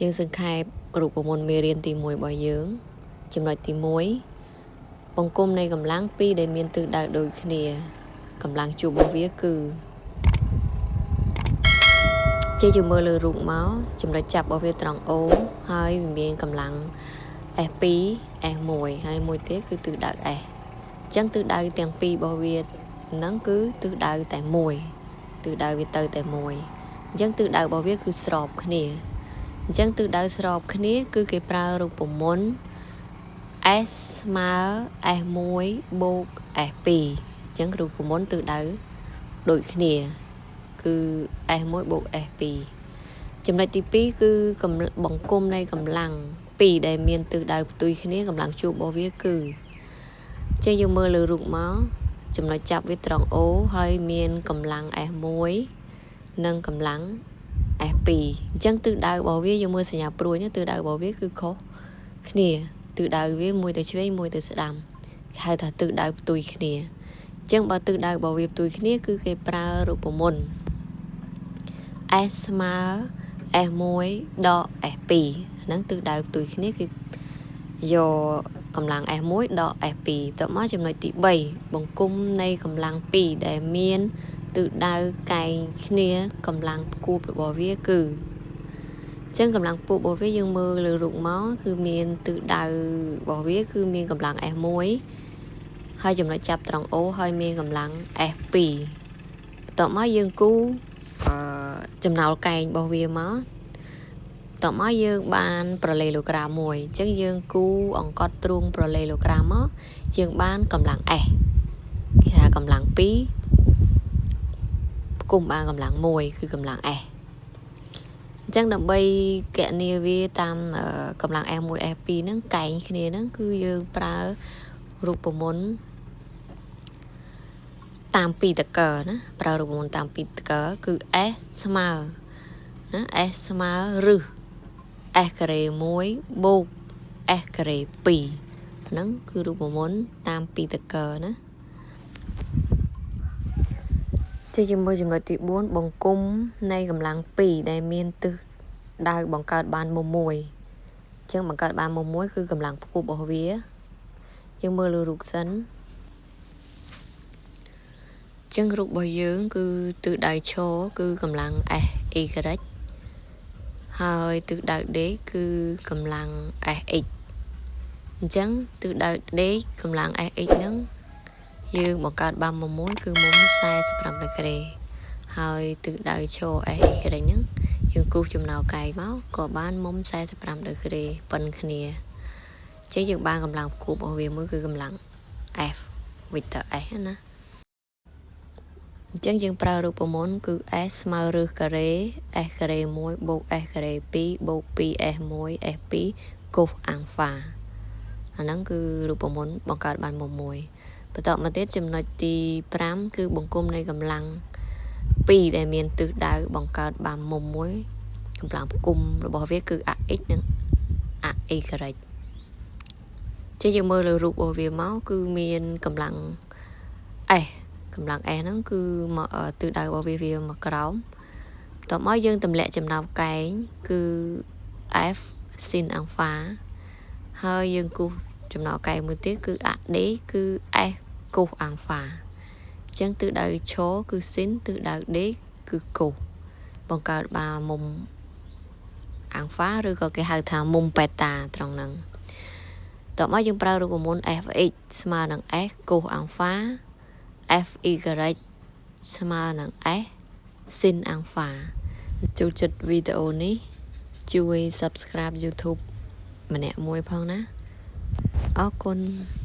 យើងសង្ខេបរូបមន្តមេរៀនទី1របស់យើងចំណុចទី1បង្គំនៃកម្លាំងពីរដែលមានទិសដៅដូចគ្នាកម្លាំងជួបរបស់វាគឺចេះយើងមើលលើរូបមកចំណុចចាប់របស់វាត្រង់ O ហើយវាមានកម្លាំង S2 S1 ហើយមួយទៀតគឺទិសដៅ S អញ្ចឹងទិសដៅទាំងពីររបស់វាហ្នឹងគឺទិសដៅតែមួយទិសដៅវាទៅតែមួយអញ្ចឹងទិសដៅរបស់វាគឺស្របគ្នាអញ្ចឹងទិសដៅស្របគ្នាគឺគេប្រើរូបមន្ត S ស្មើ S1 បូក S2 អញ្ចឹងរូបមន្តទិសដៅដូចគ្នាគឺ S1 បូក S2 ចំណុចទី2គឺបង្គំនៃកម្លាំងពីរដែលមានទិសដៅផ្ទុយគ្នាកម្លាំងជួបរបស់វាគឺចេះយើងមើលលើរូបមកចំណុចចាប់វាត្រង់ O ហើយមានកម្លាំង S1 និងកម្លាំង S2 អញ្ចឹងទិសដៅរបស់វាយើងមើលសញ្ញាព្រួយនេះទិសដៅរបស់វាគឺខុសគ្នាទិសដៅវាមួយទៅឆ្វេងមួយទៅស្ដាំគេហៅថាទិសដៅផ្ទុយគ្នាអញ្ចឹងបើទិសដៅរបស់វាផ្ទុយគ្នាគឺគេប្រើរូបមន្ត S ស្មើ S1 ដក S2 ហ្នឹងទិសដៅផ្ទុយគ្នាគឺយកកម្លាំង S1 ដក S2 តមកចំណុចទី3បង្គំនៃកម្លាំង2ដែលមានទិសដៅកែងគ្នាកម្លាំងផ្គួបរបស់វាគឺអញ្ចឹងកម្លាំងផ្គួបរបស់វាយើងមើលលើរូបមកគឺមានទិសដៅរបស់វាគឺមានកម្លាំង S1 ហើយចំណុចចាប់ត្រង់ O ហើយមានកម្លាំង S2 បន្ទាប់មកយើងគូចំណោលកែងរបស់វាមកតមកយើងបានប្រឡេឡូក្រាមមួយអញ្ចឹងយើងគូអង្កត់ទ្រូងប្រឡេឡូក្រាមមកយើងបានកម្លាំង S គេថាកម្លាំង2ផ្គុំបានកម្លាំង1គឺកម្លាំង S អញ្ចឹងដើម្បីកណនាវាតាមកម្លាំង S1 S2 ហ្នឹងកែងគ្នាហ្នឹងគឺយើងប្រើរូបមន្តតាមពីតកណាប្រើរូបមន្តតាមពីតកគឺ S ស្មើណា S ស្មើឬ S ការ៉េ1បូក S ការ៉េ2ហ្នឹងគឺរូបមន្តតាមពីតកណាជាជាមួយចំណុចទី4បង្គំនៃកម្លាំង2ដែលមានទិសដៅបង្កើតបានមុំមួយអញ្ចឹងបង្កើតបានមុំមួយគឺកម្លាំងផ្គប់របស់វាយើងមើលលើរូបសិនចឹងរូបរបស់យើងគឺទិសដៅឈរគឺកម្លាំង S Y ហើយទិសដៅដេកគឺកម្លាំង SX អញ្ចឹងទិសដៅដេកកម្លាំង SX ហ្នឹងយើងបង្កើតបានមុំមួយគឺមុំ45ដឺក្រេហើយទិសដៅឈរ SY ហ្នឹងយើងគូសចំណោលកែងមកក៏បានមុំ45ដឺក្រេប៉ុនគ្នាអញ្ចឹងយើងបានកម្លាំងផ្គប់របស់វាមួយគឺកម្លាំង F vector S ណាអញ្ចឹងយើងប្រើរូបមន្តគឺ S ស្មើឬការ៉េ S ការ៉េ1បូក S ការ៉េ2បូក 2S1 S2 កូសអាំងហ្វាអាហ្នឹងគឺរូបមន្តបង្កើតបានមុំមួយបន្តមកទៀតចំណុចទី5គឺបង្គំនៃកម្លាំង2ដែលមានទិសដៅបង្កើតបានមុំមួយកម្លាំងផ្គុំរបស់វាគឺ AX និង AY ចេះយើងមើលលើរូបរបស់វាមកគឺមានកម្លាំង S កម្លាំង S ហ្នឹងគឺមកទិសដៅរបស់វាវាមកក្រោមបន្ទាប់មកយើងទម្លាក់ចំណោមកែងគឺ F sin អាំងហ្វាហើយយើងគូសចំណោកែងមួយទៀតគឺ AD គឺ S កូសអាំងហ្វាអញ្ចឹងទិសដៅឈរគឺ sin ទិសដៅដេកគឺកូសបង្កើតបានមុំអាំងហ្វាឬក៏គេហៅថាមុំបេតាត្រង់ហ្នឹងតមកយើងប្រើរូបមន្ត fx ស្មើនឹង s កូសអាំងហ្វា fy ស្មើនឹង s sin អាំងហ្វាចូលចិត្តវីដេអូនេះជួយ Subscribe YouTube ម្នាក់មួយផងណាអរគុណ។